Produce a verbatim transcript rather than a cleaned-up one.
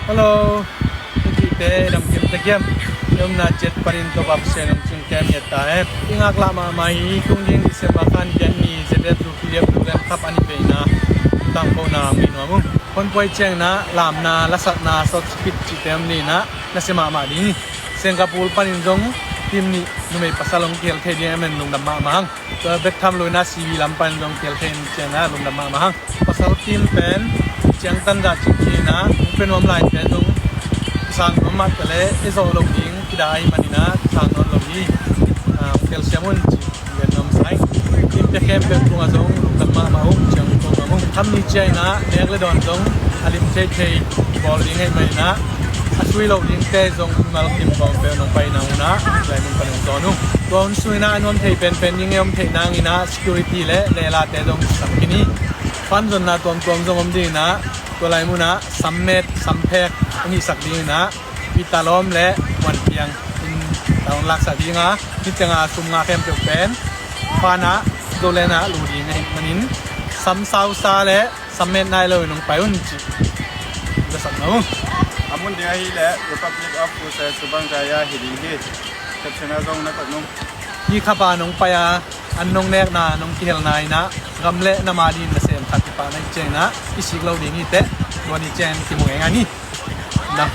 Hello. Hikite dam kim ta kiam. Yom na chet panin to bab se nong cing kem yet ta e. Ingak la ma ma hi tung ding December khan gen ni Z F U P F Dulen Cup ani pe na tang ko na mi no mu. Kon poi cheng na lam na lasak na sot speed ci tem ni na na se ma ma ding. Singapore panin zong tim ni numei pasal ong kiel thei ding amen lungdam ma ma hang. Tua bek tham lo ina C V lam pan zong kiel thei in ciang na lungdam mahmah hang. Pasal team pen ciang tan za cik hi ina, pen nuam lai te zong sang nuam mah te le i zawh lo ding kida ahi man ina sang nuam lo hi. Ah, kiel siam un ci gen nuam sai. Team te khempeuh tungah zong lungdam mahmah uh, ciang nuam mahmah uh. Tham ni ciang ina nek le dawn zong a lim thei thei bawl ding ahi man ina, a sui lo ding te zong mal kim kawm peuh nong pai na una lai mun pan ong zawn uh. Tua hun sung ina a nuam thei penpen ding e om theih nang ina security le lelate zong sam khin hi. Fan zonna tuamtuam zong om ding ina tua lai munah sammet samphek a hihsak ding ina pita lawm le muan piang in taun laksak dinga, ni cianga sum nga khempeuh pen fanah zolenah lu ding ahi manin sam sausa le sammet nai lo in hong pai un ci. Zasak na uh. A mun ding ahi le Republic of Kusai Subang Jaya hi ding hi. Captiona zong na kop nung. Hi khapa nong pai a an nong nekna nong kihelna ina gam le nama din na sem khat i pah na i ciang ina i sik lo ding hi teh. Tua ni ciang kimu eng ani. Na.